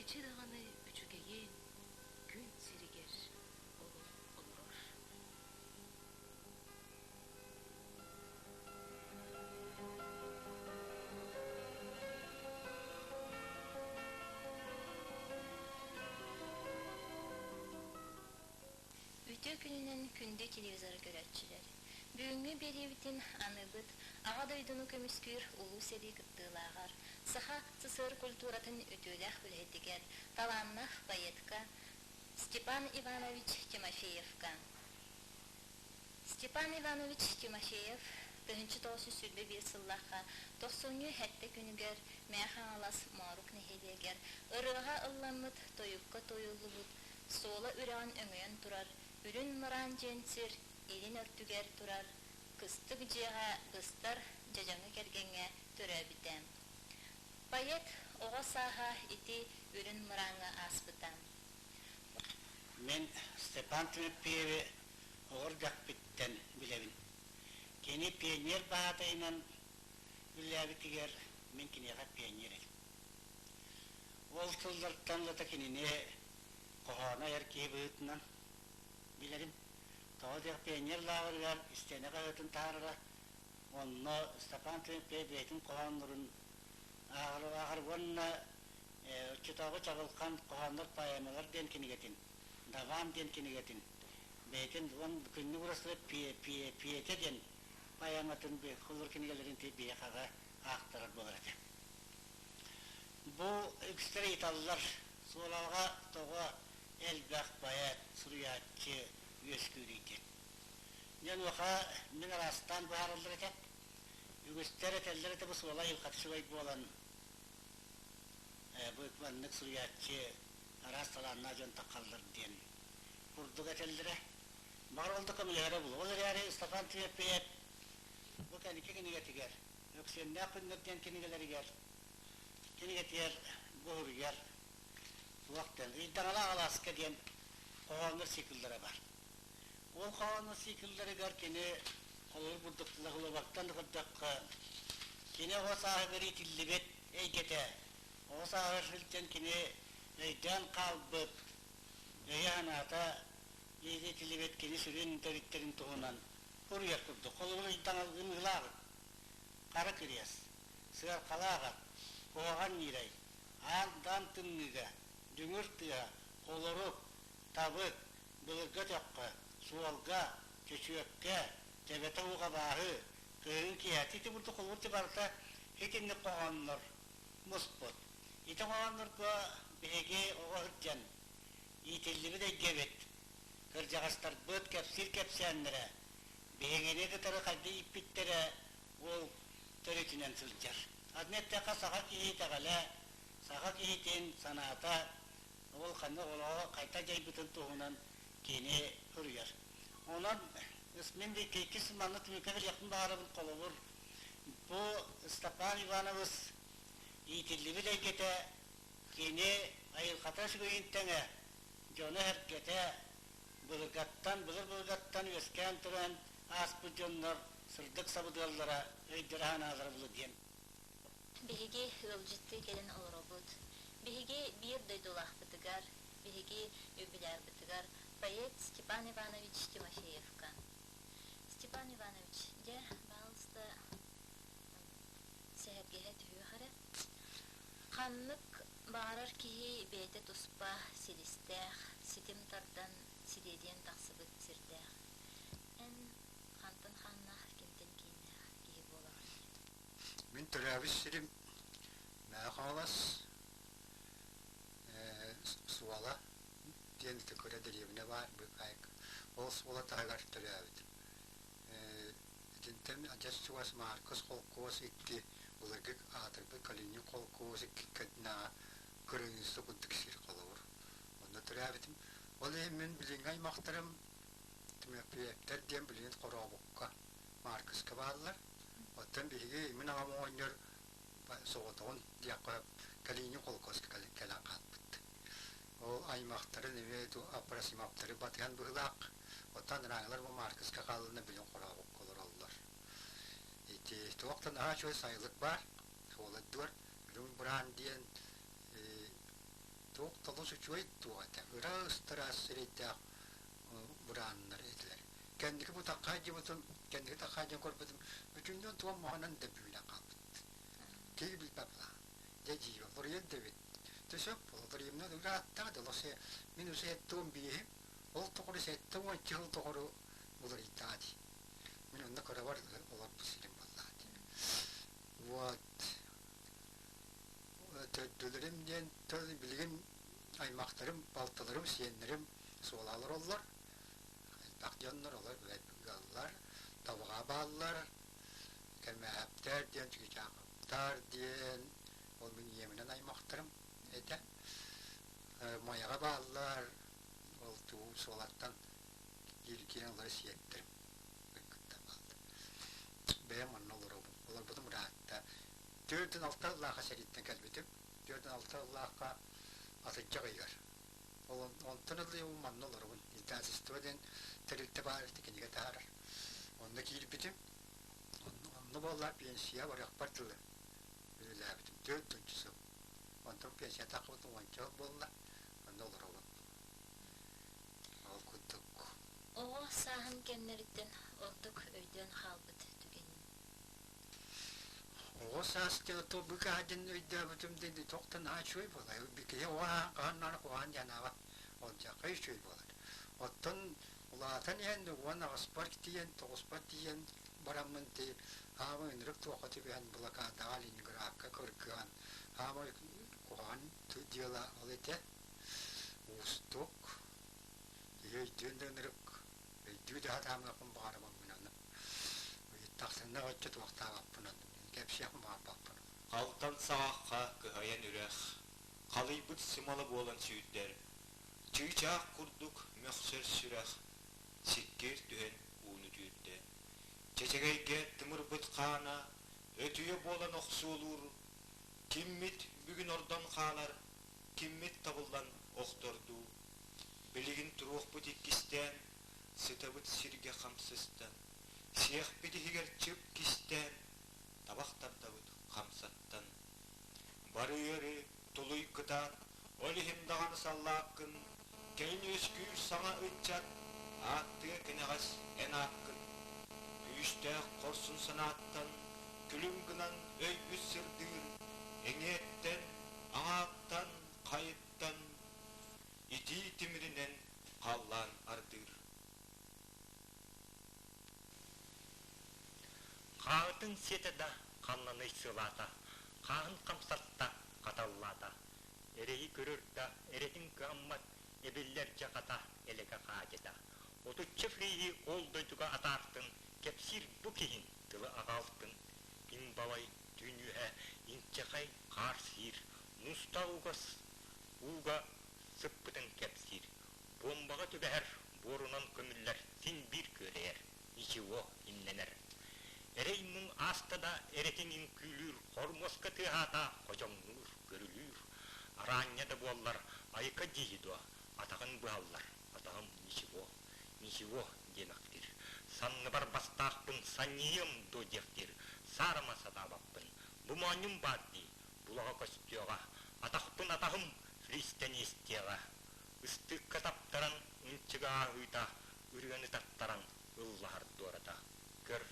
Эчи даҕаны үчүгэйиэн, күн сиригэр олох олорор. Үтүө күнүнэн күндү телевизоры көрөөччүлэр! Бүгүҥҥү биэриибитин аныыбыт Аҕа дойдуну көмүскүүр Улуу сэрии кыттыылааҕар, Саха СССР культуратын үтүөлээх үлэһитигэр, талааннаах поэтка Степан Иванович Тимофеевка. Степан Иванович Тимофеев 1921 сыллаахха тохсунньу сэттэ күнүгэр Мэҥэ Хаҥалас Моорук нэһилиэгэр ырыаҕа ылламмыт, тойукка туойуллубут Суола үрэҕин өҥөйөн турар Үрүн Мыраан диэн сир илин өртүгэр турар кыстык дьиэҕэ быстар дьадьаҥы кэргэҥҥэ төрөөбүтэ. Поэт оҕо сааһа ити Үрүн Мырааҥҥа ааспыта. Мин Степан Тимофееви оҕо эрдэхпиттэн билэбин. Кини пионер баһаатайынан үлэлээбитигэр мин киниэхэ пионер этим. Ол сыллартан ылата кинини хоһоону айар киһи быһыытынан билэрим. Тоҕо диэх пионер лааҕырыгар истиэнэ хаһыатын таһаарара. Онно Степан Тимофеев бэйэтин хоһооннорун ааҕар уонна оччотооҕу Чаҕылхан хоһооннор поэмалар диэн кинигэтин, Даван диэн кинигэтин бэйэтин уон күннүк урастыбыт Пиэтэ диэн поэматын холлор кинигэлэрин биһиэхэҕэ аахтарар буолар этэ. Бу үгүстэр ыйыталлар, Суолаҕа тоҕо элбэх поэт, суруйааччы үөскүүрүй диэн. Дьэ онуоха мин араастаан быһаараллар этэ. Үгүстэр этэллэр этэ бу суола айылҕата үчүгэй буолан бу маннык суруйааччы араас талааннаах дьон таххаллар диэн курдук этэллэрэ. Баҕар ол да көмөлөһөрө буолуо. Ол эрээри Степан Тимофеев бу кэнники кинигэтигэр Өксүөннээх күннэр диэн кинигэлэригэр кинигэтигэр буһуруйар туох диэн Ыйдаҥалаах алааска диэн хоһооннор цикллара бар. Ол хоһооннор циклларыгар кини холобур курдук Лаһылыбаттан көрдөххө, кини оҕо сааһыгар иитиллибит эйгэтэ, оҕо сааһыгар сылдьан кини өйдөөн хаалбыт өйө-санаата иитиллибит кини сүрүн төрүттэрин туһунан суруйар курдук. Холобур, ыйдаҥалыын хара кириэс, сыаркалаах ат, куһаҕан ньирэй, аан-даан тымныыга, дүҥүр тыаһа, холорук, табык, былыргы өтөххө, суолга, чөчүөккэ, төбөтө уҕабааһы, кыһын киэһэ ити курдук холобур барыта итинник хоһооннор муспут. Ити хоһооннорго биһиги оҕо сылдьан иитиллибит эйгэбит, кырдьаҕастарбыт кэпсиир кэпсээннэрэ биһигини кытары хайдах ииппиттэрэ ол төрүтүнэн сылдьар. Атын эттэххэ, саха киһи итэҕэлэ, саха киһитин санаата ол ханнык олоҕо хайдах дьайбытын туһунан кини суруйар. Онон мин иккис манна түмүккэ кэлиэхпин баҕарабын холобур, бу Степан Иванович иитиллибит эйгэтэ кини айылҕата үчүгэйин тэҥэ, дьоно-сэргэтэ былыргаттан, былыр-былыргаттан үөскээн туран ааспыт дьоннор сырдык сабыдыаллара өйдөрө-санаалара булу диэн. Биһиги ыалдьыттыы кэлэн олоробут. Биһиги биир дойдулаахпытыгар, биһиги юбилярбытыгар поэт Степан Иванович Тимофеевка. Степан Иванович, дьэ, баалыста сэһэргэһэ түһүөх эрэ. Ханнык баҕарар киһи бэйэтэ туспа силистээх, ситим тардан сириэдийэн тахсыбыт сирдээх. Эн хантан хааннаах, кимтэн кииннээх киһи буолаҕын? Мин төрөөбүт сирим Мэҥэ Хаҥалас Суола диэн кыра дэриэбинэ баар быыкаайык. Ол Суола таһыгар төрөөбүтүм. Итинтэн адьас чугас Мааркыс холкуос икки былыргы аатырбыт Калинин холкуос икки кырдьынаҕа кырыыныста курдук сир холобур. Онно төрөөбүтүм. Ол иһин мин билиҥҥи аймахтарым Тимофеевтэр диэн билигин Хорообукка, Мааркыска бааллар. Оттон биһиги мин аҕам оҕонньор соҕотоҕун диэххэ Калинин холкуоска кэлэн хаалбыт. Ол аймахтарын эмиэ Апросимовтары батыһан быһыылаах. Оттон анаҥылар бу Мааркыска хааллына билин Хорообукка олороллор. Ити туох да наһаа үчүгэй сайылык баар. Суола Үрүҥ Быраан диэн. Туох толус үчүгэй туох этэ. Ыраас-ыраас сирэйдээх бурааннар этилэр. Кэнники бу такхаадьыбытым, кэнники такхаадьан көрбүтүм, бүтүннүү туом моһонон да бүүнэн хаалбыт. Киһи билбэт була. Дьэ дьиибэ, лоруйан да эбит. Төсөп, лоруйумна ырааттаҕа да лосе мин усе эттуом биэһим, ол тоҕору 70 жыл тоҕору уларыйдаа дии. Мин онно кырабар олорбут сирим буоллаҕа дии. Вот. Төрдүлэрим диэн тыл билигин аймахтарым, балтыларым, сиэннэрим суола олороллор. Элбэх дьоннор олор ыаллар, табаҕа бааллар, Кэмээһэптэр диэн, Чыгычаахаптар диэн, ол мин ийэминэн аймахтарым этэ. Майаҕа бааллар, ол туу суолаттан киирэн олорор сиэттэрим кытта бааллар. Бэйэм онно олоробун. Олорбутум ыраатта. 46 сыллаахха сэрииттэн кэлбитим. 46 сыллаахха атырдьах ыйыгар. Ол онтон ыла манна олоробун. Издательство диэн тэрилтэ баар кинигэ таһаарар. Онно киирбитим. Онно буолла пенсия барыахпар дылы үлэлээбитим. 4 сыл. Онтон пенсия таххыбытым уонча сыл буолла. Онно олоробун. Ол курдук. Оҕо сааһын кэмнэриттэн ордук өйдөөн хаалбыт түгэнин. Оҕо саас быкаадын өйдөөбүтүм диэн тохтон наһаа үчүгэй буолар. Киһи оҕо хаһан куһаҕан диэн аҕа олдьахха үчүгэй буолар. Оттон улаатан иһэн 18-пар тиийэн, 9-пар тиийэн бараммын ти хаамай ынырык туохха түбэһэн блокадаҕа Ленинградка кыргыһан хаамай куһаҕан дьыала ол этэ. Уустук. Киһи өйдүөн да ынырык. Өйдүү да сатаамыахпын баҕарабаммын аны. Ыйыттахсынна оччо туохтаабаппын аны. Кэпсиэхпин баҕарбаппын. Алтан саҕахха кыһайан үрэх, халыйбыт сымала буолан сүүрдэр, чыычаах курдук мөхсөр сүрэх, сиккиэр түһэн ууну түүрдэ. Чэчэгэйгэ тымырбыт хаана өтүйэ буолан охсуолуур, киммит бүгүн ордон хаалар, киммит табыллан охтордуу. Билигин туруохпут иккистээн, сытабыт сиргэ хамсыстан, сиэхпит иһигэр чып кистээн, табах тардабыт хамсаттан. Бары ыары тулуй кытаат, ол иһин даҕаны саллааккын, кэлин үөскүүр саҥа ыччат, ааттыа кэнэҕэс эн ааккын. Күүстээх хорсун санааттан, күлүм гынан өйгүт сырдыыр, эҥиэттэн, аҥааттан, хайыттан, итии тимиринэн халлаан ардыыр. Хаһытын сиэтэ да ханнаный сылаата, хааһын хамсатта, хаталлаата. Эрэйи көрөр да, эрэтин кыаммат, эбиллэр дьэ хата элэкэ хаадьыта. Отучча фриһи ол дойдуга атаартын, кэпсиир бу киһин тылы аҕалтын. Им балай түүн үөһэ инчэхэй хаар сиир, муста угас ууга сыппытын кэпсиир. Буомбаҕа түбэһэр, буорунан көмүллэр син биир күөрэйэр, ничего имнэнэр. Эрэй муҥ ааста да эрэтин үҥкүүлүүр, хормуоска тыаһаата ходьоҥнуур, көрүлүүр. Араанньа да буоллар, айыка дии дуо, атаҕын быһаллар, атаҕым ничего, ничего диэмэхтиир. Санныбар бастаахпын санньыйыам дуо диэхтиир, саарама сатаабаппын. Бу моонньум баар дии, булаҕа көстүөҕэ, атахпын атаһым фристэн истиэҕэ. Ыстыыкка таптаран ынчыга ааһыыта, ырыаны таттаран ыллаһар дуората. Көр,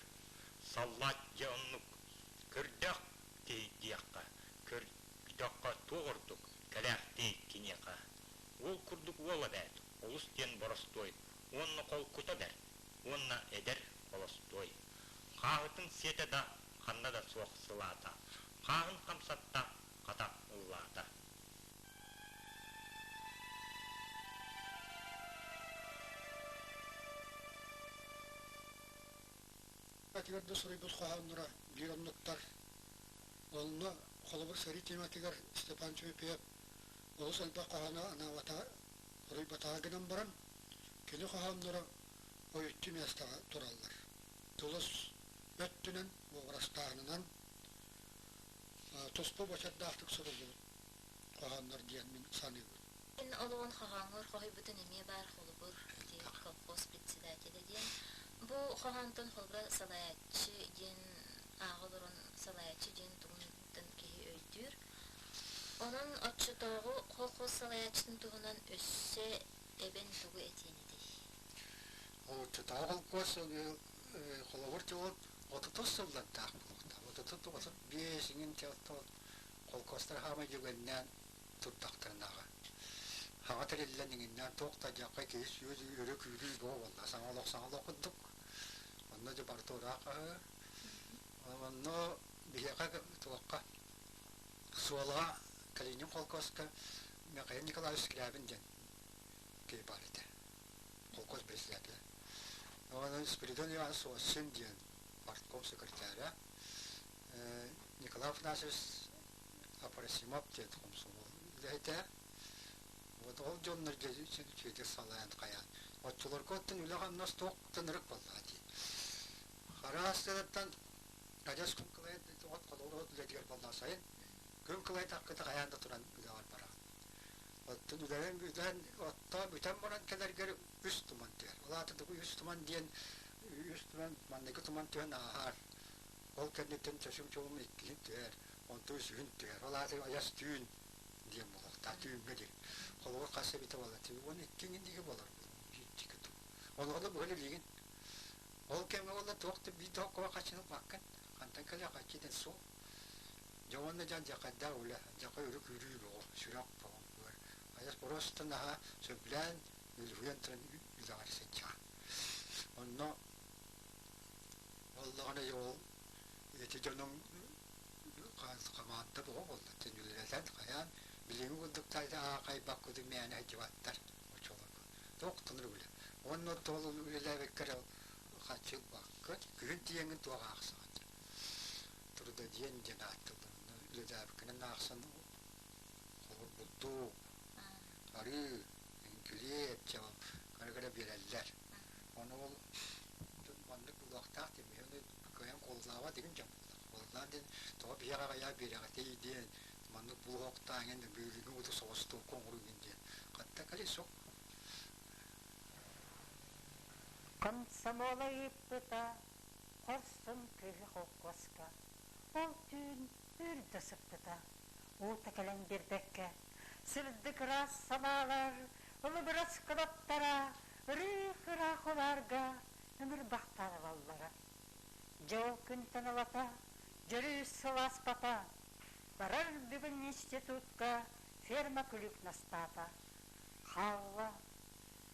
саллаат дьэ оннук, көрдөөх киһи диэххэ, көрдөххө туох ордук, кэлээхтиэй киниэхэ. Уол курдук уол эбээт, олус диэн боростуой уонна холкута бэрт, уонна эдэр холостуой. Хааһытын сиэтэ да ханна да суох сылаата, хааһын хамсатта, хата ыллаата. Этигэр да суруйбут хоһоонноро биир оннуктар. Онно холобур сэрии тематыгар Степан Чуйпиев олус элбэх хоһоону анаабата, суруйбатаҕа гынан баран, кини хоһоонноро ойуччу миэстэҕэ тураллар. Тулус өттүнэн, уобарастааһынынан туспа буочардаахтык суруллубут хоһооннор диэн мин саныыбын. Эн олоҕун хоһооҥҥор хоһуйбутун эмиэ баар холобур ити колхоз председателэ диэн. Бу хоһоонтон холобура салайааччы диэн ааҕа олорон салайааччы диэн тугунтан киһи өйдүүр. Онон оччотооҕу колхоз салайааччытын туһунан өссө эбэн тугу этиэн этэй? Оччотооҕу холкуос холобур дьолун отутус сыллардаах буолуохтаах. Отутут 35 иҥин холкуостар хаамай дьүгэннээн турдахтарынааҕы. Хаҥа тэриллэн иҥиннээн туох да дьахха киһи сүөдү өрө күүрүү боо буолла. Саҥа олох саҥа олох курдук. Онно дьэ барыта ураах аһы. Онно биһиэхэ туохха Суолаҕа Калинин холкуоска Михаил Николаевич Скрябин диэн киһи баар этэ. Холкуос председателэ. Онон Спиридон Иванович Сосин диэн партком секретаря, Николай Афанасьевич Апросимов диэн комсомол үлэһитэ. Вот ол дьоннор дьэ салайан хайаан. Оччолорго оттон үлэ-хамнас туох тынырык буоллаҕа дии. Араас сылыттан адьас күн кылайан от холобур от үлэтигэр буоллаҕа сайын күн кылайдаххыта хайаан да туран үлэҕэр бараҕын. Оттон үлэлэн бүтэн отто бүтэн баран кэлэргэр үс туман түһэр. Ол аата тугу үс туман диэн үс туман манныгы туман түһэн ааһар. Ол кэнниттэн чочум-чулум иккиһин түһэр, онтон үсүһүн түһэр. Ол аата адьас түүн диэн буолуохтаах түүҥҥэ диэн. Холобур хас эбитэ буолла 12 диэки буолар. Онуоха быһа илиигин Ол кэмҥэ уонна туох да биир да окко хаччыны ылбаккын. Хантан кэлэ хаччы диэн суох. Дьэ уонна дьон дьакайдаах үлэ, дьакай өрүк үүрүү бөҕө, сүрэх бөҕө быар. Адьас просто наһаа сөбүлээн, үлүһүйэн туран үлэҕэр сылдьаҕын. Онно буоллаҕына ол ити дьонуҥ хамаанда бөҕө буолла. Үлэлэтэн хайаан билиҥҥи курдук аахайбаккытын мээнэ сылдьыбаттар оччолорго. Туох тонор үлэ. Уонна ол үлэлээбиккэр хаччы ылбаккын, күһүн тиийэҥҥин туох аахсаҕын. Трудодень диэн ааттыыллар. Үлэлээбиккинэн аахсан холобур бурдук, арыы, килиэп, чэ кыра-кыра биэрэллэр. Ону ол маннык булуохтаах диэн биһиги кыайан куолулаабат игин дьон буоллах. Куолулаан диэн тоҕо биһиэхэ аҕыйах биэрэҕитий диэн маннык булуохтаах иҥин бүүлүҥҥү куту соҕустуохха оҥоруу игин диэн. Хатта кэлин суох. Комсомола ыыппыта хорсун кыыһы холкуоска ол түүн үрдэ сыппыта уута кэлэн биэрбэккэ сырдык ыраас санаалар ылыбырас кынаттара ырыых-ыраах улаарга ымырбахтаалаллара дьэ ол күнтэн ылата дьөрүүс сылааспата барар бүгүн институтка ферма күлүк настаата Хаалла,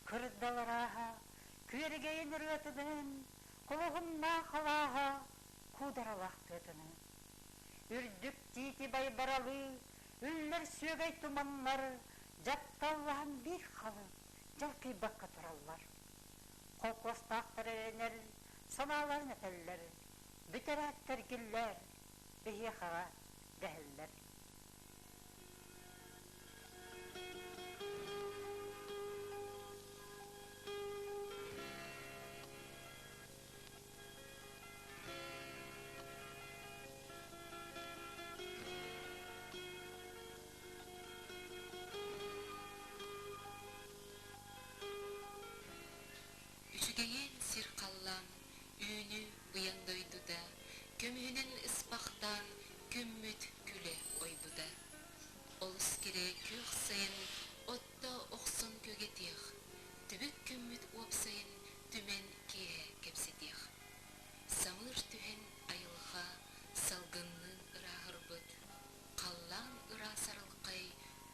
кырдал арааһа, күөрэгэйин ырыатыныын, кулуһуннаах алааһа, куударалаах тыатыныы. Үрдүк тиити байбаралыы, үллэр сүөгэй туманнар, дьапталлаһан биир халы дьалкыйбакка тураллар. Холкуостаахтар эрэнэр, санааларын этэллэр, бүтэрээттэр гиллэр, биһиэхэҕэ дэһэллэр. Үчүгэйиэн сир халлаан, үүнү быйаҥ дойдута, көмүһүнэн ыспахтаан күммүт күлэ ойбута. Олус кэрэ күөх сайын отто охсон күөгэтиэх, түбүк күммүт уопсайын түмэн киэһэ кэпсэтиэх. Самыыр түһэн айылҕа салгынныын ырааһырбыт, халлаан ыраас арылхай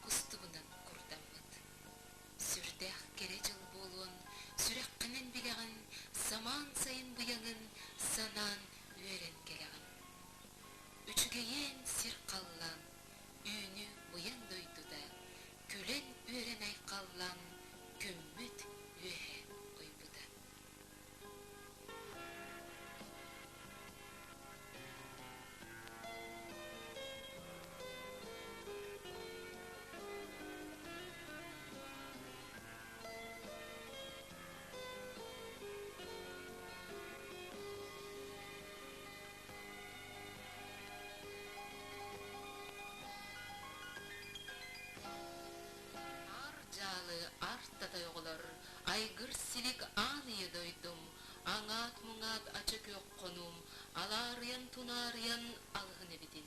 кустугунан курдаммыт. Сүрдээх кэрэ дьыл буолуон сүрэххинэн билэҕин, самаан сайын быйаҥын санаан үөрэн кэлэҕин. Үчүгэйээн сир халлаан, үүнү быйаҥ дойдута, күлэн-үөрэн айхаллаан күммүт үөһэ ойбута. Ар дьаалы ар татай оҕолор, айгыр-силик аан ийэ дойдум, аҥаат-муҥаат ача күөх хонуум, алаарыйан-тунаарыйан алыһын эбитин.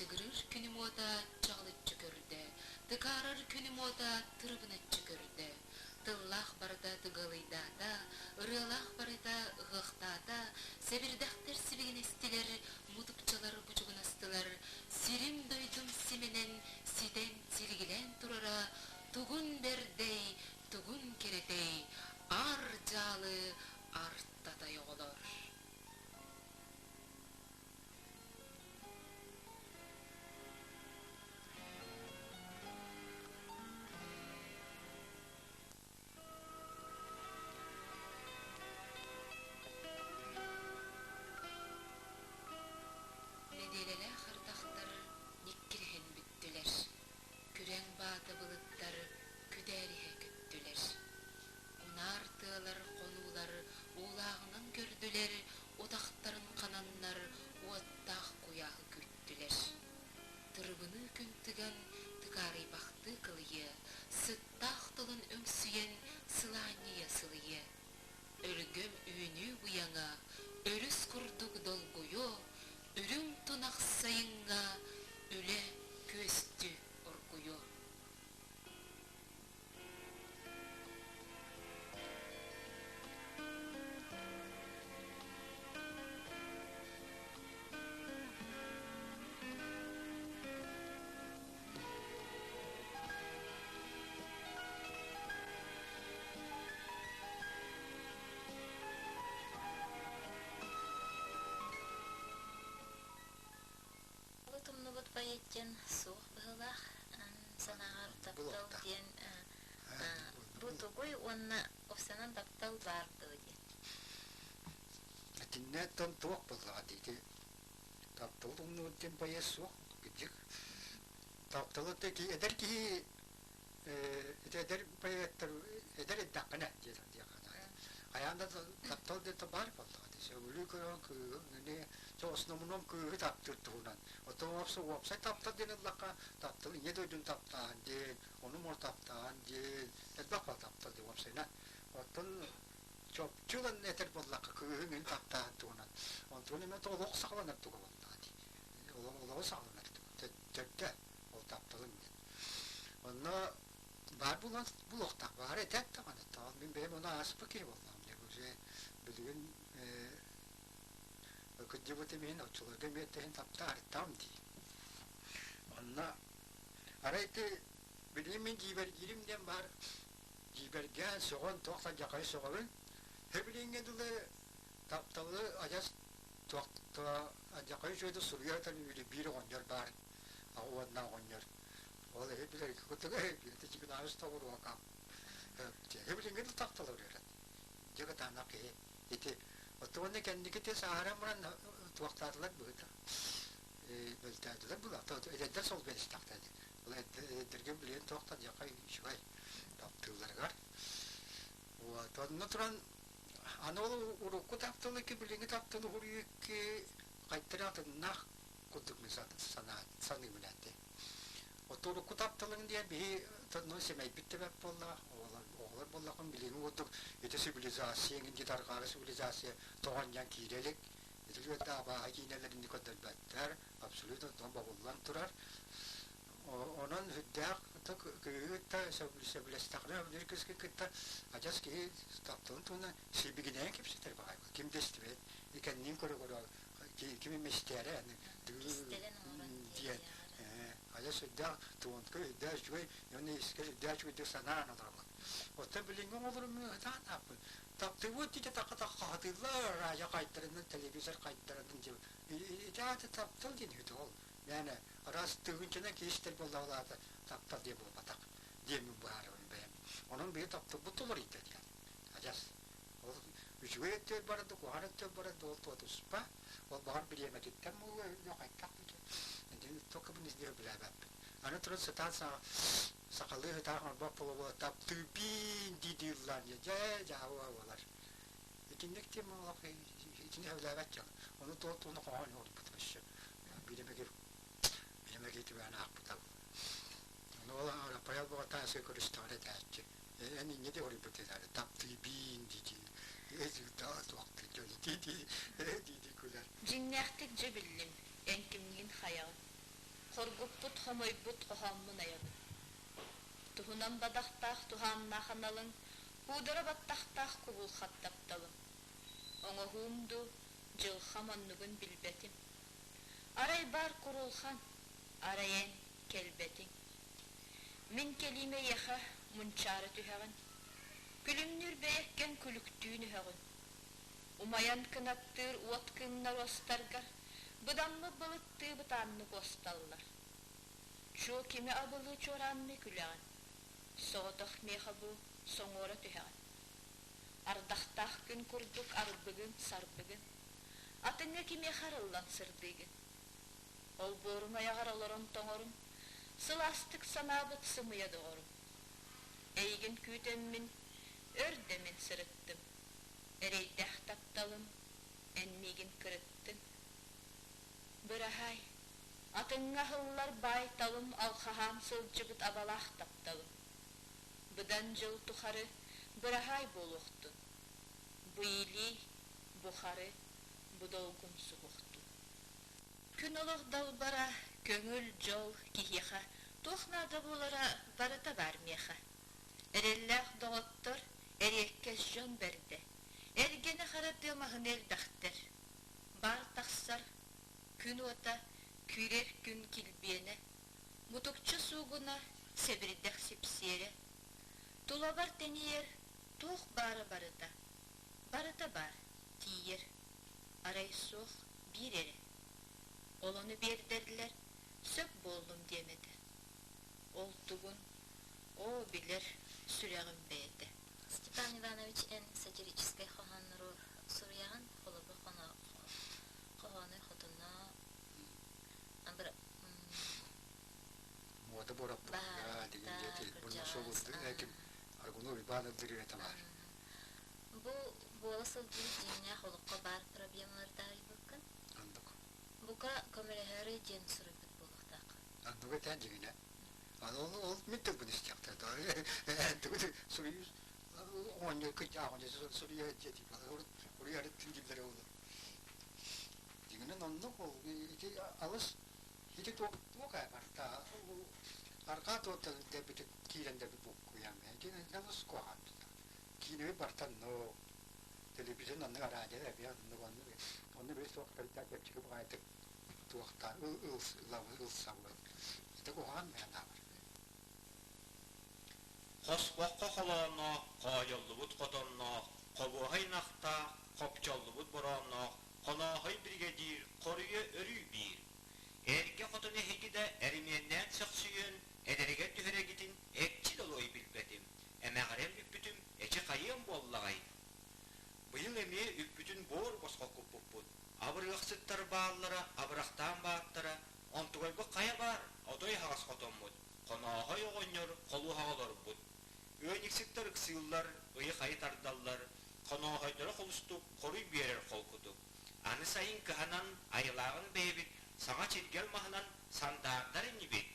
Чачыгырыыр күнүм уота чаҕылыччы көрдө, Тыкаарар күнүм уота тырыбыначчы көрдө. Тыллаах барыта тыгыалыйдаата, ырыалаах барыта ыһыахтаата, сэбирдэхтэр сибигинэстилэр, мутукчалар бучугунастылар, сирим-дойдум симэнэн ситэн силигилээн турара тугун бэрдэй, тугун кэрэтэй, аар дьаалы артатай оҕолор. Нэдиэлэлээх ардахтар ньиккириһэн бүттүлэр, күрэҥ баата былыттар күдээриһэ көттүлэр. Унаар тыалар, хонуулар уулааҕынан көрдүлэр, утахтарын хананнар уоттаах куйааһы күүттүлэр. Тырыбыныы күн тыган тыкаарыйбахтыы кылыйыа, сыттаах тылын өҥсүйэн сылаанньыйа сылыйыа. Өлгөм үүнүү быйаҥа өрүс курдук долгуйуо, үрүҥ тунах сайыҥҥа үлэ күөстүү оргуйуо. Тумнубут поэт диэн суох быһыылаах санааҕар таптал диэн бу тугуй уонна уопсанан таптал баар дуо диэн. Итиннэ тон туох буоллаҕа дии таптал тумнубут диэн поэт суох кырдьык. Тапталы эдэр киһи ити эдэр поэттар эдэр эрдэххинэ диэххэ наада. Хайаан да таптал диэн баар буоллаҕа дии. Сөбүлүү көрөн кыыһы основном кыыһы таптыыр туһунан. Оттон уопсай таптал диэн ыллахха, таптал ийэ дойдун таптаан диэн, ону мор таптаан диэн, элбэх баар таптал диэн уопсайынан. Оттон чопчу ылан этэр буоллахха, кыыһы мин таптаан туһунан. Онтон эмэ олох саҕаланар туга буоллаҕа дии. Олоҕу саҕаланар туга. Төрдө ол тапталым диэн. Онно баар булан булуохтаах баар этэ даҕаны. Мин бэйэм ону ааспыт киһи буоллаҕым. Уже билигин Кырдьыбытым иһин оччолорго эмиэ таптаарыттаҕым дии. Онно арай ити билигин мин дьиибэргиирим диэн баар дьиибэргээн сөҕөн туох да дьахайы сөҕөбүн. Билиҥҥэ дылы тапталы адьас туох дьахайы үчүгэйдик суруйа сытан биир оҕонньор баар уонна оҕонньор. Ол эһи билэргэ курдук эһи чигинаабыс тоҕуруокам. Билиҥҥэ дылы тапталы үрэрэ. Дьэ кытаанах киһи Ити оттон кэнники те сааһыран баран туохтаатылар быһыта мөлтөөтүлэр була эдэрдэр сол бэристэхтэр ол эдэрдэргэ билигин туохтан дьахай үчүгэй таптыылларыгар вот онно туран аны ол урукку тапталы ки билиҥҥи тапталы уһуруйукки хайдах атыннаах курдук мин санаа саныыбын этэ Отурукку тапталыҥ диэн биһи тонну сэмэйбит да бэрт буолла, оҕолор буоллаххын билиҥҥи курдук ити цивилизация эҥин диэт арҕааҕы цивилизация тоҕонньон киирэ илик. Ити үөрдэ абааһы киинэлэрин көрдөрбөттөр, абсолютно бобуллан турар. Онон сүрдээх кыыһы кытта сөбүлэстэххинэ биир кыыскын кытта адьас киһи тапталын туһунан силбигинэйэн кэпсэтэр баҕайы. Ким да истибэт, кэннин көрө-көрө ким эмистээрэ диэн Айа сүрдээх туонка өйдөөх үчүгэй уонна искэ сүрдээх үчүгэйдик санаан олоробун. Оттон билиҥҥи оҕолорум ытаан ааппын. Таптыыбыт диэтэ такка хатыыллар, радио хайдарынан, телевизор хайдарынан диэн. Ити аата таптал диэн үһү ол. Мээнэ араас тыһыынчанан киһи истэр буоллаҕына аата таптал диэн буолбатах диэммин быһаарабын бэйэм. Онон биһи тапталбыт толоруйда диэн. Адьас. Ол үчүгэй өттүгэр баран да, куһаҕан өттүгэр баран да ол туотуспа. Ол баҕар бириэмэтиттэн буолуо, хайдах только бу не билээбэппин. Аны туран сытаан сахалыы сытаан оҥорбот буола таптыыбин дии-дииллаан дьэ дьаабы буолар. Итинник тема олох итини сөбүлээбэт дьон. Ону туох тугуна хоһоон оҥорбут өссө. Биирэмэги биирэмэги түбээн аахпыта. Ону ол Рапаэл Богатаевскай көрүстэҕинэ этээччи. Эн инньэ де хоруйбут этээри таптыыбин дии-дии. Дии-дии дии-дии күлэр. Дьиҥнээхтик дьэ биллим, эн кимҥин хайаҕын? Хоргуппут, хомойбут хоһооммун айабын. Туһунан бадахтаах туһааннаах аналыҥ, куудара баттахтаах кубулхат тапталым. Оҥоһуум дуу, дьылҕам оннугун билбэтим. Арай баар курулхан, арай эн кэлбэтиҥ. Мин кэлиим эйиэхэ мунчаара түһэҕин, Күлүмнүүр бэйэккэҥ күлүктүүн өһөҕүн. Умайан кынаттыыр уот кыымнар уостаргар Быдаммыт былыттыы бытааннык уосталлар. Чуо кими абылыы чуораанныы күлэҕин, Соҕотох миэхэ бу соҥуора түһэҕин. Ардахтаах күн курдук арбыгын, сарбыгын, Атыҥҥа кимиэхэ арыллан сырдыыгын. Олбуорум айаҕар олорон тоҥорум, Сылаастык санаабыт сымыйа доҕорум. Эйигин күүтэммин өр да мин сырыттым, Эрэйдээх тапталым эн миигин кырыттыҥ. Быраһаай, атыҥҥа аһыллар баай-талым алхаһаан сылдьыбыт абалаах тапталым. Быдан дьыл тухары быраһаай буолуохтун, бу илии, бу хары, бу долгун суһуохтун. Күн олох далбара, көҥүл, дьол киһиэхэ туох наада буолара барыта баар миэхэ. Эрэллээх доҕоттор, эриэккэс дьон бэрдэ, эргэнэ хара тыа маһын элбэхтэр. Баар тахсар, күн уота, күүрэр күн килбиэнэ, мутукча суугуна, сэбирдэх сипсиэрэ. Тулабар тэнийэр туох баара барыта, барыта баар, тиийэр, арай суох биир эрэ. Ол ону биэрдэллэр, сөп буоллум диэм этэ. Ол тугун, оо, билэр сүрэҕим бэйэтэ. Степан Иванович, эн сатирическай хоһооннору суруйаҕын, холобур, хоһоону хотуна Муода бораппыта деген диэти бұны собулду эким аргуну Ивана дырыата бар. Бу буола сылдьыбыт дьиҥнээх олоххо баар проблемалардаах айбыккын. Андык. Бука көмөлөһөөрү диэн суруйбут буолуохтаах. Андык этэн дьиҥинэ. Ол ол мин тылбын истиэхтэр. Суруйу оонньуу кыдьаах суруйа диэти уруйары тиндиллere olur. Дьиҥинэн оннук ол ити алыс ити туох туох барта арҕаа туоттан дэбити киирэн дэби буккуйам. Ити алыс куһаҕан киинэби бартан но телевизор оннук араадьа эбиэ оннук оннук онну били суох кэлитэ чэпчэки баҕайытык туохтаан ыл ылсабыт. Ити куһаҕан мээн аабар. Хоспоххо холоонноох, хоойоллубут хотонноох, хобуоһай ынахтаах, хопчоллубут бороонноох, хонооһой биригэдьиир хоруйа өрүү биир: «Эргэ хотон эһиги да эримиэннээн сөхсүйүөн, эдэригэр түһэрэгитин экчи долуой билбэтим, эмэҕирэн бүппүтүм эчи хайыам буоллаҕай?» Быйыл эмиэ үппүтүн буор босхо куппуппут, абырыахсыттар бааллара, абырахтаан бааттара, онтугайбыт хайа баар, отой аһаҕас хотоммут, Хонооһой оҕонньор холуоһаҕа олорбут. Ыанньыксыттар ыксыыллар, ыйы-хайы тардаллар, хонооһойдоро холустук хоруй биэрэр холкутук. Аны сайын кыһанан, айылааҕын бэйэбит саҥа чиргэл маһынан сандаардар инибит.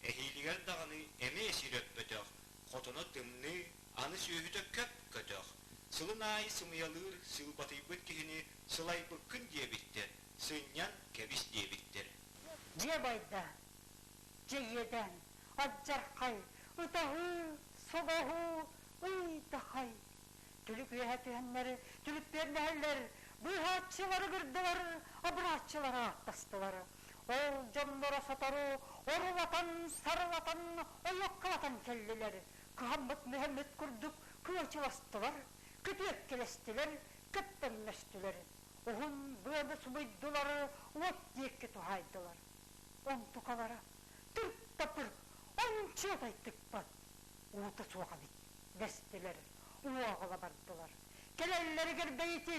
Эһиилигэр даҕаны эмиэ сир өппөтөх, хотоно тымныы, аны сүөһүтэ көп-көтөх. Сылын аайы сымыйалыыр сыылбатыйбыт киһини сылайбыккын диэбиттэр, сынньан кэбис диэбиттэр. Дьиэ байда, Дьэ иэдээн, алдьархай, ытаһыы, соҕоһуу, ый-дахай. Түлүк үөһэ түһэннэр, түлүктүөннэһэллэр, быыһааччылары гырдылар, абырааччылары ааттастылар. Ол дьонноро сотору орулатан, сарылатан, ойуоккалатан кэллилэр. Кыһаммыт-мүһэммит курдук кыачыластылар, күтүөккэлэстилэр, көппөҥнөстүлэр. Уһун быаны субуйдулар, уот диэки туһаайдылар. Онтукалара тырп да тырп, ончуотай тыкпат. Уута суох эбит, дэстилэр, уоҕула бардылар. Кэлэллэригэр бэйити,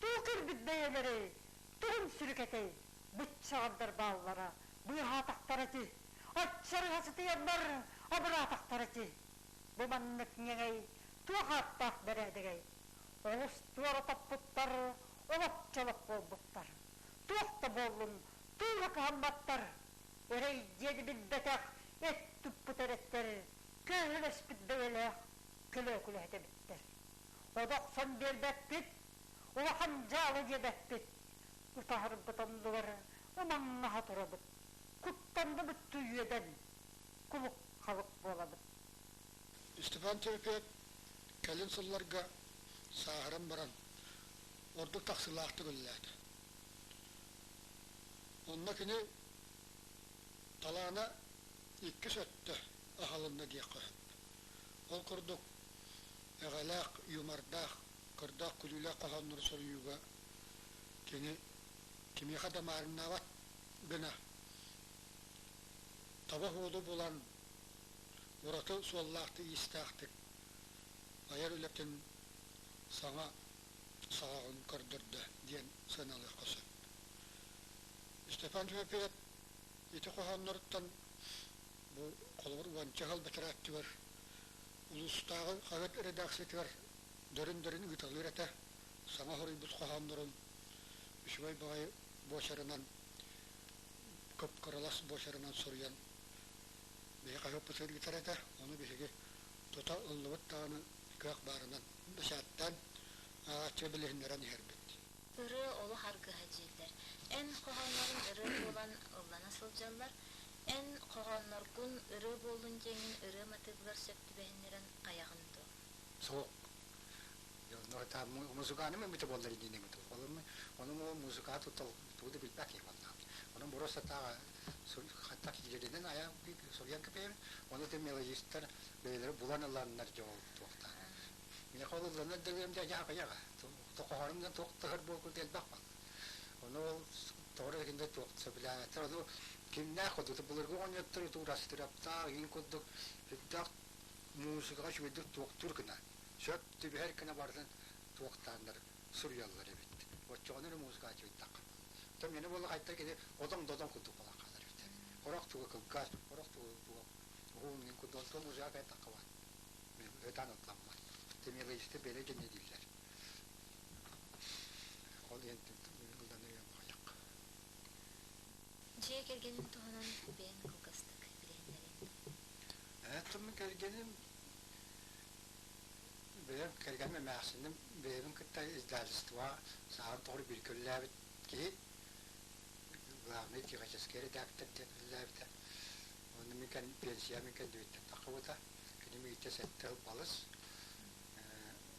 туу көрбүт бэйэлэрэй, тугун сүрүкэтэй, быччаҕардар бааллара, быыһаатахтара ити, аччарыһа сытыйаннар абыраатахтара ити. Бу маннык ньэҥэй, туох ааттаах бэрээдэгэй? Олус туора топпуттар, олох-чолох буолбуттар. Туох да буоллун, Тыыла кыһамматтар, эрэй диэни билбэтэх эт туппут эрэттэр, көөһүлэспит бэйэлээх көлөөкүлэһит эбиттэр. Одохсон биэрбэппит, улахан дьаалы диэбэппит, ытаһарбыт оннугар ымаҥнаһа турабыт. Куттанныбыт үөдэн, кулук-халык буолабыт. Степан Тимофеев кэлин сылларга сааһыран баран ордук тахсыылаахтык үлэлээтэ. Онно кини талаана иккис өттө аһылынна диэххэ сөп. Ол курдук эҕэлээх, юмордаах, кырдаах күлүүлээх хоһооннору суруйууга кини кимиэхэ да маарыннаабат гына таба суолу булан ураты суоллаахтык-иистээхтик айар үлэтин саҥа саҕаҕын көрдөрдө диэн сыаналыахха сөп. Степан Тимофеев ити хоһоонноруттан бу холобур уонча сыл бэтэрээттигэр улуустааҕы хаһыат редакциятыгар дөрүн-дөрүн ыыталыыр этэ. Саҥа хоруйбут хоһооннорун үчүгэй баҕайы буочарынан, кып-кыралас буочарынан суруйан биһи хаһыаппытыгар ыытар этэ. Ону биһиги тута ыллыбыт даҕаны кыах баарынан бэчээттээн ааҕааччыга билиһиннэрэн иһэрбит. Ырыа олох аргыһа дииллэр. Эн хоһооннорун ырыа буолан ыллана сылдьаллар. Эн хоһоонноргун ырыа буоллун диэҥҥин ырыа матыыбыгар сөп түбэһиннэрэн айаҕын дуо? Суох. Музыканы мөмүтэ буоллар диэн Ону музыка туттал тугу да билбэт киһи буоллаҕым. Онон просто тааҕа хатта киирэринэн айа суруйан кэпэйэбин. Ону да мелодистар бэйэлэрэ булан ыланнар дьол туохтаах. Миэхэ ол ылланар да дьэ аҕыйаҕа. Тохоһорум туох тыһар буолкут элбэх буолла. Ону ол тоҕо эрэ туох сөбүлээбэттэр. Ону кимнээх курдук былыргы оҕонньоттор туурастыраптаах иҥ курдук сүрдээх музыкаҕа үчүгэйдик туохтуур гына сөп түбэһэр гына барытын туохтааннар суруйаллар эбит. Оччоҕуна эрэ музыка аччыйдахха. Оттон миэнэ буолла хайта кини одоҥ-додоҥ курдук буолан хаалар эбит. Орох туга кылгас, орох туга туга уһун иҥин курдук онтон музыка кайтахха баар. Ытаан ытламмат. Мелодисты бэлэ дьэнэ дииллэр. Ол иһин ылланыам аҕыйах. Дьиэ кэргэнин туһунан бэйэҥ кылгастык билиһиннэриҥ. Туммун кэргэним бэйэм кэргэним эмээхсиним бэйэбин кытта издательство саҕан тоҕо бииргэ үлэлээбит киһи главный технический редактор диэн үлэлээбитэ. Онно мин пенсия мин кэннибиттэн таххыбыта. Кини миитэ сэттэ сыл балыс.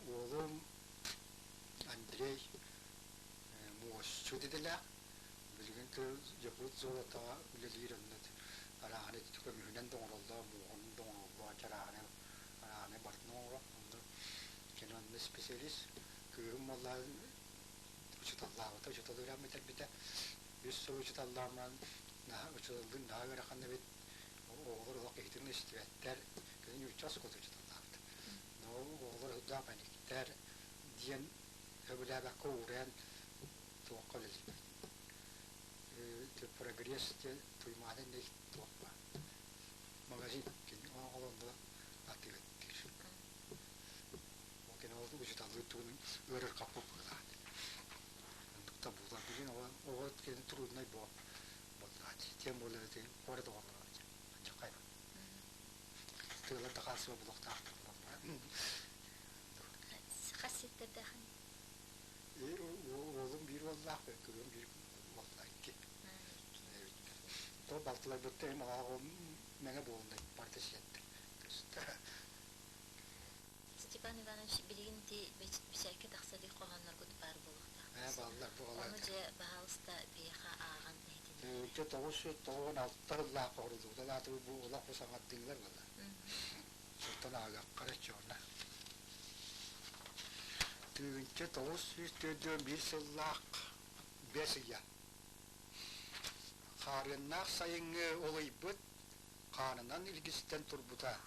Уолум Андрей муосчут идэлээх. Билигин Якут золотоҕа үлэлиир онно арааһын ити көмүһүнэн да оҥороллор, муоһунан да оҥороллор, чарааһыны арааһыны барытын оҥорор. Онно кини онно специалист. Кыыһым буолла учууталлаабыта, учуутал үөрэҕин бүтэрбитэ. Үс сыл учууталлаан наһаа учууталлыын наһаа ыарахан эбит. Оҕолор олох киһитин истибэттэр. Кини нуучча оскуолата учууталлаабыт. Но оҕолор сылдьаах паниктар диэн сөбүлээбэккэ уурайан туохха үлэлиибин. Прогресс диэн Туймаада туох баар. Магазин кини оҕолонно атыыһыттыыр. Ол кини ол учууталлыыр тугун ыарырҕаппыт быһыылаах. Оннук да буолар. Билигин оҕо кини труднай буоллаҕа дии. Тем более куорат оҕолоро чахай. Тыалар да хаалсыба булуохтаахтар буолла. Хас ситтэрдээхин? Уолум биир уоллаах, кыыһым биир уоллаах икки. То балтыларбытта эм аҕам мэҥэ буолунай барыта сиэттэр. Степан Иванович, билигин ити бэчээккэ тахса илик хоһоонноргут баар буолуохтаах. Ээ, бааллар, буолар. Ону дьэ, баһаалыста, биһиэхэ ааҕан иһитиннэр. Дьэ, 996 сыллаах оҕоруллубута лаатыбы бу олох бу саҥардыылар буолла. Сылтан аагахха эрэ чуона. 1941 сыллаах бэс ыйа. Хаарыаннаах сайыҥҥы олуйбут хаанынан илгистэн турбута,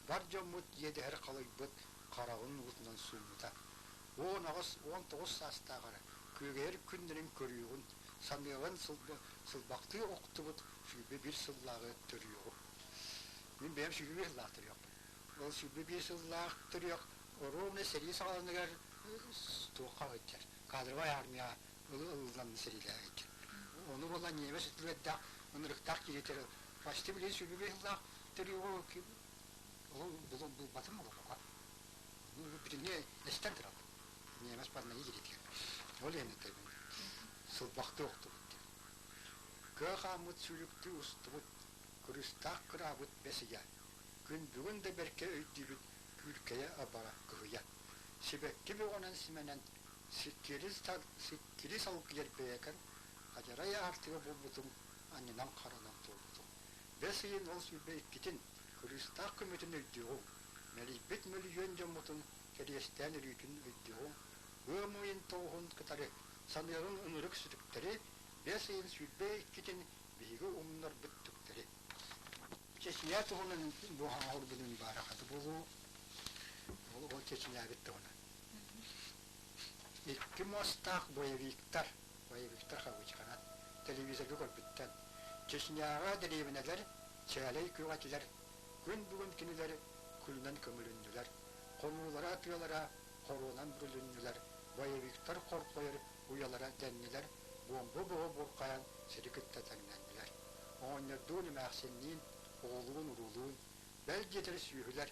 бар дьоммут иэдэһэр халыйбыт хараҕын уутунан сууммута. 18, 19 саастаах эрэ күөгэйэр күннэрин көрүөҕүн, саныаҕын сылбахтыы охтубут 21 сыллааҕы төрүөҕүм. Мин бэйэм 21 сыллаах төрүөхпүн. Ол 21 сыллаах төрүөх ровно сэрии саҕаланыгар туохха сылдьар, кадровай армия ылыллан сэриилээх Ону буолла ньиэмэс үтүлүөрдээх ынырыктаах кииритэр почти билигин 21 сыллаах төрүөҕү булбатым олоххо. Бүтүннүү эстэн тураллар. Ньиэмэс барна кииритигэр. Ол иһин этэбин. Сылбахтыы охтубут диэн. Кыа хааммыт сүүрүктүү устубут, кырыыстаах кыраабыт бэс ыйа, күн бүгүн да бэркэ өйдүүбүт күүркэйэ абара кыһыйа. Сибэкки бөҕөнөн симэнэн, сиккири салгыйар бэйэкэр адьарай аартыга булбутум анньынан харанан туолбутум. Бэс ыйын ол 22-тин кырыыстаах көмөтүн өйдүөҕүҥ, мэлийбит мөлүйүөн дьоммутун кэриэстээн өрүүтүн өйдүөҕүҥ, ыам ыйын тоҕуһун кытары саныаҕыҥ ынырык сүтүктэри, бэс ыйын 22-тин биһиги умнарбыт түктэри. Чечня туһунан бу хаҥаһырбытын баарахаты буолуо, ол Чечнябит туһунан. Икки муостаах боевиктар, боевиктар хабычканан телевизорга көрбүттэн. Чечняҕа дэриэбинэлэр чээлэй күөх этилэр, күн бүгүн кинилэр күлүнэн көмүлүннүлэр, хонуулара тыалара хоруонан бүрүлүннүлэр, боевиктар хорҕойор уйалара дэннилэр, буомба бөҕө бурхайан сири кытта тэҥнэннилэр. Оҕонньордуун эмээхсинниин, оҕолуун-уруулуун, бэл диэтэр сүөһүлэр,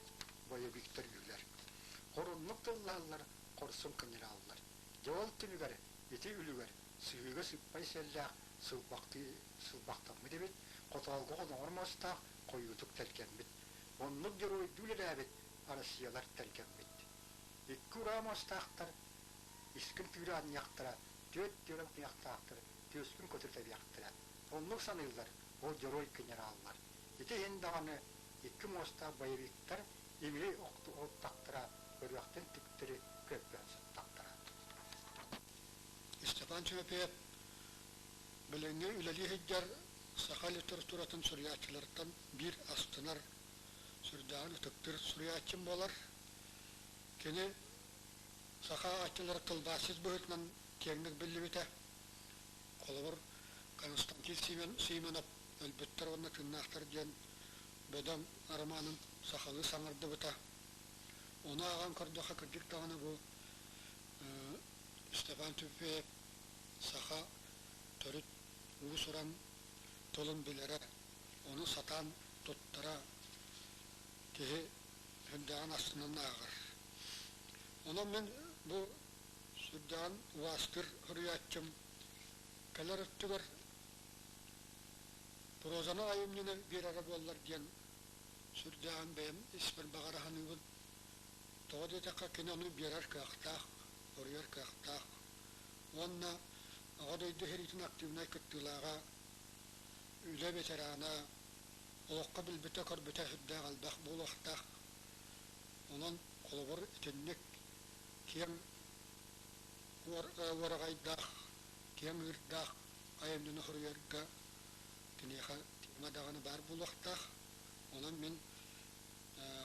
боевиктар үһүлэр. Хоруннук тыллаһаллар, хорсун кынньырааллар. Дьэ ол түмүгэр ити үлүгэр сыһыыга сыппай сэллээх сылбахтыы сылбахтаммыт эбит, хотоолго хоноҕор мастаах хойуутук тэлгэммит. Оннук геройдуу үлэлээбит Россиялар тэлгэммит. Икки ураа мастаахтар искин тыыра анньыахтара, түөрт түөрэн туйахтаахтар түөскүн көтүр тэбиэхтэрэ. Оннук саныыллар ол дьоруой генераллар. Ити иһин даҕаны икки муостаах боевиктар имири оттахтара, көрүөхтэн түктэри көрдөөн сыттахтара. Степан Тимофеев билиҥҥи үлэлии сылдьар саха литературатын суруйааччыларыттан биир астынар, сүрдээҕин ытыктыыр суруйааччым буолар. Кини саха ааҕааччылара тылбаасчыт быһыытынан киэҥник биллибитэ. Холобур, Константин Симонов «Өлбүттэр уонна тыыннаахтар» диэн бөдөҥ романын сахалыы саҥардыбыта. Ону ааҕан көрдөххө, кырдьык даҕаны бу Степан Тимофеев саха төрүт уус-уран тылын билэрэ, ону сатаан туттара киһи сүрдээҕин астынан ааҕар. Онон мин бу сүрдээҕин убаастыыр суруйааччым кэлэр өттүгэр прозаны айымньыны биэрэрэ буоллар диэн сүрдээҕин бэйэм испэр баҕара саныыбын. Тоҕо диэтэххэ кини ону биэрэр кыахтаах, суруйар кыахтаах. Уонна Аҕа дойду сэриитин активнай кыттыылааҕа, үлэ ветерана, олоххо билбитэ-көрбүтэ сүрдээх элбэх буолуохтаах. Онон холобур итинник киэҥ уораҕайдаах, киэҥ ыырдаах айымньыны суруйарга киниэхэ тема даҕаны баар буолуохтаах. Онон мин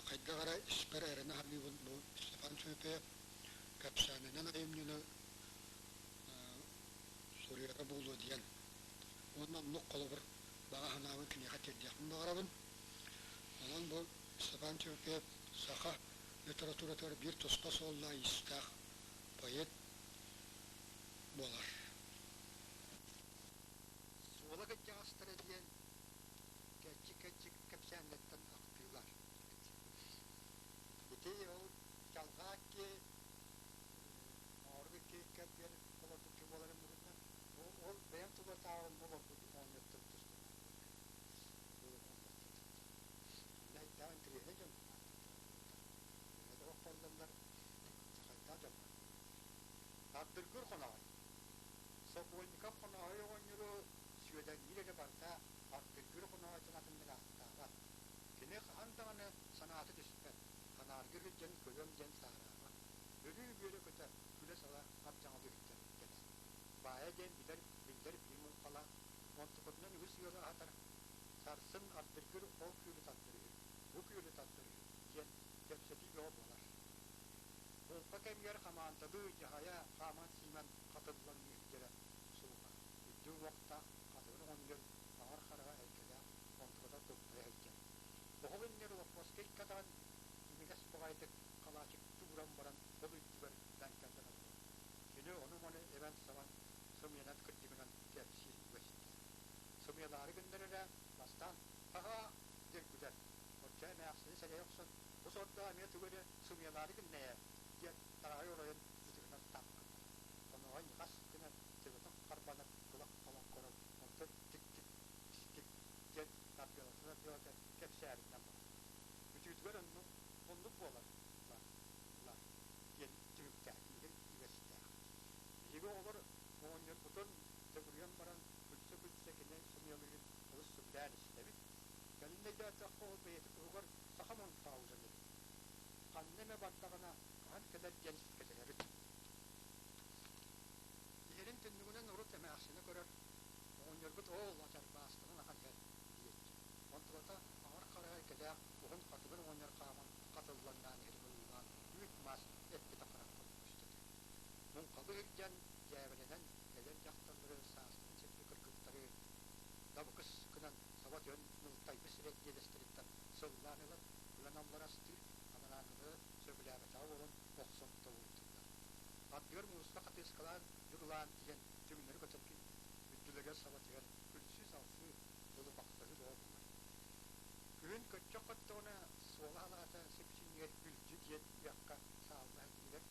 хайдах эрэ испэр эрэнэ саныыбын бу Степан Тимофеев кэпсээнинэн айымньыны суруйара буолуо диэн. Уонна оннук холобур баҕа санаабын киниэхэ тиэрдиэхпин баҕарабын. Онон бу Степан Тимофеев саха литературатыгар биир туспа суоллаах-иистээх поэт буолар. Суола кырдьаҕастара диэн кэрчик-кэрчик кэпсээннэртэн ахтыылар. Ити ол чалҕаа икки оҥорук икки кэрдиэр олорбут буоларын быһыытынан ол бэйэм тулатааҕым олорбут оҕонньоттор тустарынан Онно интэриэһинэй дьон Үлэ да хайдах дьон Ардыргыр хоноой Сокольников Хоноой оҕонньору сүөдэҥниир эрэ барыта Ардыргыр Хоноой диэн атыннык ааттаабат. Кини хаһан даҕаны санаата түспэт, ханаарга сылдьан көрүөм диэн саараабат. Өрүү үөрэ-көтө, күлэ-сала ардьаҥалыы сылдьар идэлээх. Баайа диэн билэр, биллэр биир муҥхалаах, онтукатынан үгүс ыалы аһатар. Сарсын Ардыргыр ол күөлү тардар үһү, бу күөлү тардар үһү диэн кэпсэтии бөҕө буолар. Булка кэмигэр хамаандалыы дьаһайа хааман-сиимэн хатыллан үһүдэрэ суоҕа. Үрдүк уохтаах хатыгыр оҕонньор аҥар хараҕа эргэлээх онтуката туртайа сылдьар. Оһох иннигэр лоппуоска икки атаҕын имигэс баҕайытык халаачыктыы ууран баран ол үрдүгэр лэҥкэллэн олорор. Кини ону-маны эбэн-сабан сымыйанан кырдьыгынан кэпсиир үгэстээх. Сымыйалаары гыннар эрэ бастаан «Ха-ха!» диэн күлэр. Оччо эмээхсини сэрэйэ охсон «Бу сордоох эмиэ тугу эрэ сымыйалаары гынна ээ» диэн тараҕай оройун ытыгынан тап гыннарар. Онуоха ньыхас гына төбөтүн харбанан кылах-халах көрөн, онтон тик-тик буолар лар диэн түмүктээһин үгэстээх. Биһиги оҕолор оҕонньорбутун төгүрүйэн баран күлсэ-күлсэ кини сымыйалыырын олус сөбүлээн истэбит. Кэлин өйдөөтөххө ол бэйэтин туһугар саха монтаузан эбит. Ханна эмэ бардаҕына хаһан кэлэр диэн кэтэһэбит. Иһэрин түннүгүнэн урут эмээхсинэ көрөр, оҕонньорбут оол ачарбаастанан ахан иһэр диэччи. Онтуката аҥар хараҕа кэлээх уһун хатыгыр оҕонньор хааман хатыллаҥнаан иһэрин ойуулаан үүт-маас эппитэ харахха көстө этэ. Муҥхалыы сылдьан дьээбэлэнэн эдэр дьахталлары саастарын сиргэ кыргыттары дабыкыс гынан саба түһэн мылтайбыт сирэй иэдэстэриттэн сыллаан ылан ылан алларастыыр, анарааҥҥылары сөбүлээбэтэҕэ буолан охсон тобуруйдуллар. Ардыгар мууска хатыыскалаан дьурулаан иһэн түҥнэри көтөн үрдүлэригэр саба түһэн күлсүү-салсыы, булумахтаһыы бөҕө буолар. Күһүн көччөх көттөҕүнэ суола халаата сипсиҥҥэр үлдьү диэн үрэххэ саалла иһиллэр,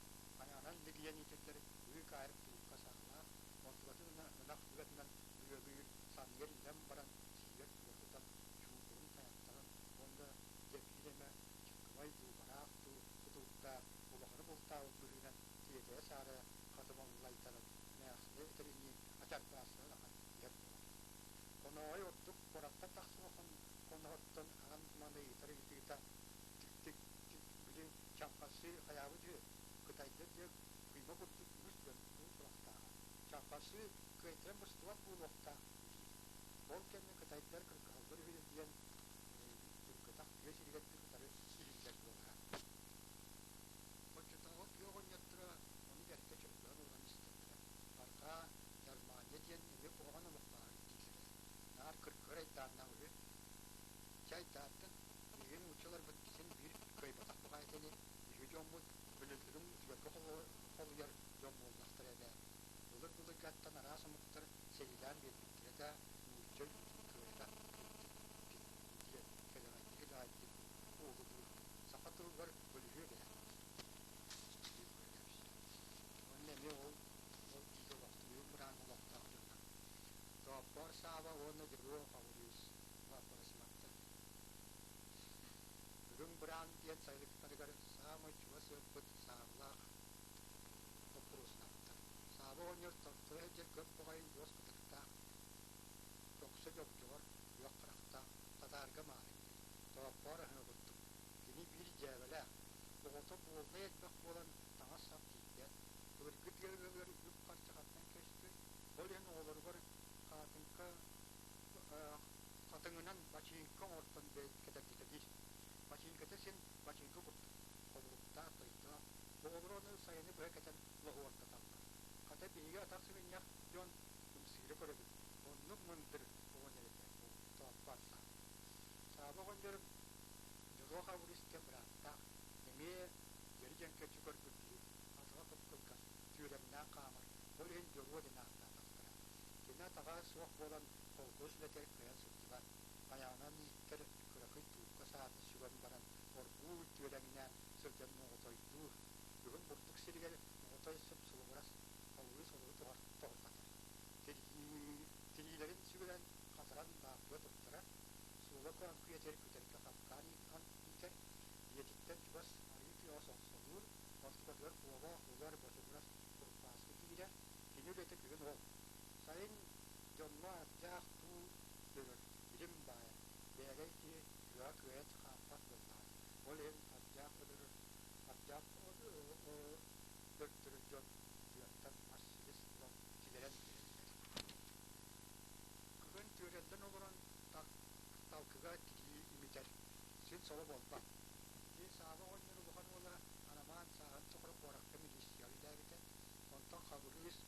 айаҕынан лигийэн иитиллэр ыы-каайар туукка саалаах, онтукатын ынах быатынан быалыыр, санныгар иҥэн баран сиигэр тура тутан чуутурун тайахтанан уонна дьэ биир эмэ чыккымай дуу, бараах дуу тутуурдаах улаханы бултаабыт быһыынан тиэтэйэ-саарайа хатымаллайтаран эмээхсинэ этэринии ачарбаастанан ахан иһэр буолар. Хоноой ордук куораттан тахсыбыт хоноһоттон аҕам маны ыйытар ыйытыыта тик-тик били чаҥхасыы хайаабыт үһү, кытайдар диэн кыйма курдук үгүс дьон сурахтааҕа. Чаҥхасыы кыайтаран быстыбат буолуохтаах диир. Ол кэннэ кытайдар кыргыһаллар үһү диэн түҥкэтэх тыа сиригэр кытары иһиллэр буолара. Оччотооҕу тыа оҕонньотторо ону бэркэ чөргөөн олорон истэллэрэ. Арҕаа Германия диэн эмиэ куһаҕан омук баар дииллэрэ. Наар кыргыһар айдааннаах үһү. Чэ айдаантан биһиги нууччаларбыт син биир кыайбатах баҕайыта ини, биһиги дьоммут өлөллөрүн утуйарга холуйар дьон буоллахтара эбээт. Былыр-былыргаттан араас омуктар сэриилээн биэрбиттэрэ да, нуучча өлүүтүн кыайара кырдьык диэн кэлэҕэйдик итэҕэйдик уолулуур. Саха тылыгар бөлүһүөк ээ. Уонна эмиэ ол ол бииргэ олохтуйуу быраан олохтоох дьоннор. Тооппоор Сааба уонна Дьоруо Хабырыыс Аппарасиматтар. Үрүҥ быраан диэн сайылыктарыгар саамай чугас ыаппыт Саабалаах боппуруосунаптар. Сааба оҕонньор томторо сылдьар көп баҕайы уос кытыктаах, көхсө дьогдьоҕор, күөх харахтаах, татаарга маарыҥныыр, тооппоор аһыҥа курдук. Кини биир дьээбэлээх, оҕото буоллай элбэх буолан таҥас-сап тиийбэт, былыргы тыа ыалыгар үп-харчы хантан көстөр, ол иһин оҕолоругар хаатыҥка хатыҥынан бачыыҥка оҥортон кэтэрдитэлиир. Бачыыҥката син бачыыҥка курдук, холуруктаах, тойдоох, оҕолоро ону сайыны быһа кэтэн лоһуордаталлар. Хата биһиги атах сыгынньах дьон ымсыыра көрөбүт, оннук мындыр оҕонньор этэ, тооппоот Сааба. Сааба оҕонньор Дьоруо Хабырыыс диэн бырааттаах, эмиэ дьэри дьэҥкэччи көрбүт киһи, атаҕа кып-кылгас, түөрэҥнээн хаамар, ол иһин Дьоруо диэн ааттаатахтара. Кини атаҕа суох буолан холкуос үлэтигэр кыайан сылдьыбат, айаҕынан ииттэр кыракый туукка саатын сүгэн баран оргууй түөрэҥнээн сылдьан моҕотойдуур. Бүгүн бурдук сиригэр моҕотой сып-сулугурас, салгыы-солуу тоһурҕатар. Тириилэрин сүгүрэн, хатаран лааппыга туттарар, суола көҥкүйэтигэр күтэргэ хапкаан иитэр, ийэтиттэн чугас арыы тыаҕа сохсолуур, онтукатыгар куобах, улар, бочугурас куруппааскы киирэр, кини үлэтэ күһүн ол. Сайын дьоҥҥо ардьаах туу өрөр, илим баайар, бээгэй киһи тыаҕа кыайан хаампат буоллаҕа. Ол иһин ардьаах өлөрөр, ардьаах өлтөрөр дьон тыаттан мас силис ылан килэрэн биэрэллэр. Күһүн түөрэллэн олорон талкыга тирии имитэр, син соло буолбат. Ити Сааба оҕонньор улахан уола Арамаан сааһын тухары куоракка милииссийэҕэ үлэлээбитэ. Онтон Хабырыыс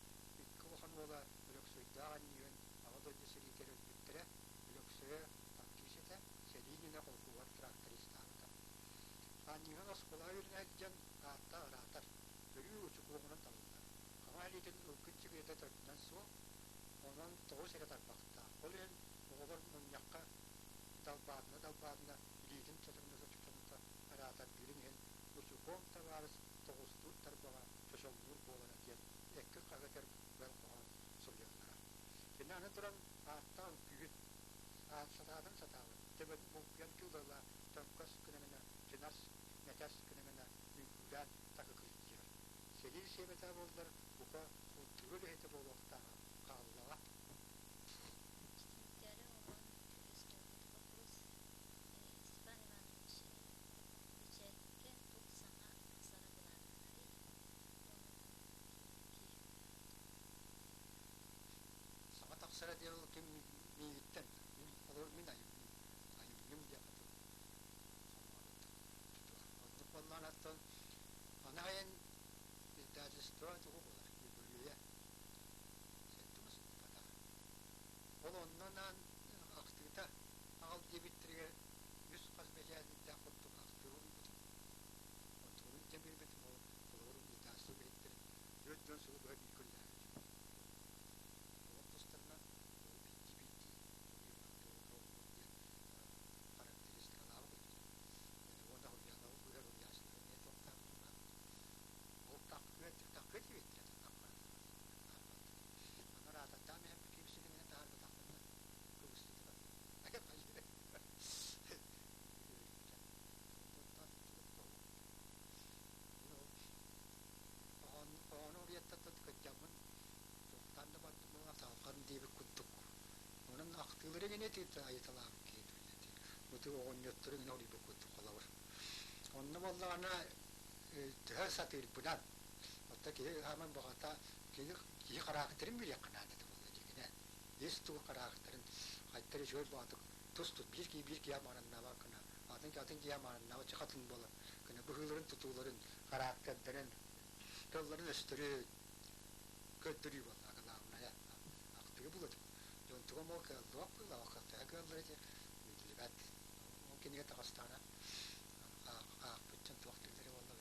икки улахан уола Өлөксөйдөөх Анньыыһын Аҕа дойду сэриитигэр өлбүттэрэ. Өлөксөйө танкист этэ, сэрии иннинэ холкуһугар трактористаабыта. Анньыыһын оскуолаҕа үөрэнэ сылдьан ааттаах ыраатар, өрүү учукуомунан талыллар. Хаҥас илиитин ылгын чыгыйата төрдүнэн суох, онон тоҕус эрэ тарбахтаах. Ол иһин оҕолор мунньахха далбаатына-далбаатына илиитин чочоҥното-чочоҥното араатардыырын иһин учукуом табаарыс тоҕустуур тарбаҕа чочоллуур буолара диэн эккин хаһыатар бэл хоһоон суруйаллара. Кини аны туран ааттаах үҥкүүһүт, сатаатын сатаабыт, төбөтүн булкуйан кыылала төҥкөс гына-гына чинас Хачас гына-гына үҥкүүлээн такыкыйдьыйар. Сэлиил сиэбэтэ буоллар, бука, култуура үлэһитэ буолуохтааҕа хааллаҕа. Түмүктээри оҥорон үөскээбит боппуруос Степан Иванович бэчээккэ туох саҥа тахсара былааннанарый? Уонна киһи Саҥа тахсара диэн ол ким миигиттэн, мин олор мин айымньым, айымньым диэххэ дылы. Оннук буоллаҕына оттон аны айан издательство тугу буолар, үбүлүөйэ сэттэ Ол онно анаан ахтыыта аҕал диэбиттэригэр үс хас бэчээтиннээх курдук ахтыы уруйбутум. Онтубун дьэ биэрбитим ол холобур издательство үлэһиттэрин түөрт дьон сылы быһа бииргэ үлэлээбитим. Олор тустарынан ол биирдии-биирдии суруйбут диэн характеристикалаабыт этим. Уонна Ульянова быыһар Ульяшкина эмиэ туохтаабытым баар. Ол таккыа таккыа диэбиттэрэ Аны ыраататтаан иһэн киирсигинэн таһаарбатахпына кыбыстытыга. Оҕону уруйаттан кырдьаммын туохтаан да бардым талхан диэбит курдук. Онон ахтыылары гинэ айыталаабыт киһи Бу оҕонньоттору гинэ уруйбут курдук холобур. Онно буоллаҕына төһө сатыырбынан Оттон киһи хааман баҕата киһи киһи хараахтарын билиэххэ наада буолла дьиҥинэ. Ис тугу хараахтарын хайдах үчүгэй баҕатык тус-тус биир киһи биир киһи амараннаабат гына атын атын киһи амараннаабат атын буолар гына быһыыларын тутууларын хараактырдарын тылларын өстөрүн көрдөрүү буолла главное ахтыгы булатым дьонтугум ол кыаллыбат буолла төһө кыаллар ити биллибэт ол кинигэ таҕыстаҕына аахпыт дьон туох дииллэрэ буолла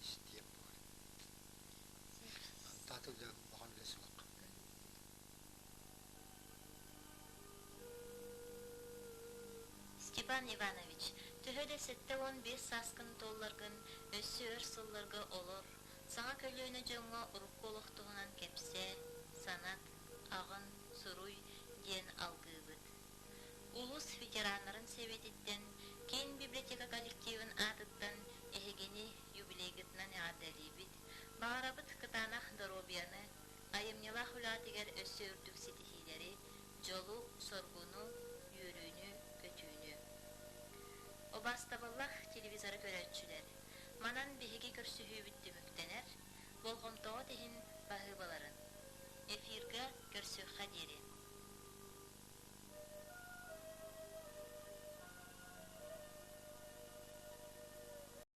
истиэм буолар. Антааты үлэ улахан үлэ суох. Степан Иванович, төһө да 75 сааскын туолларгын, өссө өр сылларга олор, саҥа көлүөнэ дьоҥҥо урукку олох туһунан кэпсээ, санат, аҕын, суруй диэн алгыыбыт. Улуус ветераннарын сэбиэтиттэн, киин библиотека коллективын аатыттан эһигини юбилейгытынан эҕэрдэлиибит, баҕарабыт кытаанах доруобуйаны, айымньылаах үлэҕитигэр өссө үрдүк ситиһиилэри, дьолу-соргуну, үөрүүнү-көтүүнү. Убаастабыллаах телевизоры көрөөччүлэр, манан биһиги көрсүһүүбүт түмүктэнэр, болҕомтоҕут иһин баһыыбаларын. Эфирга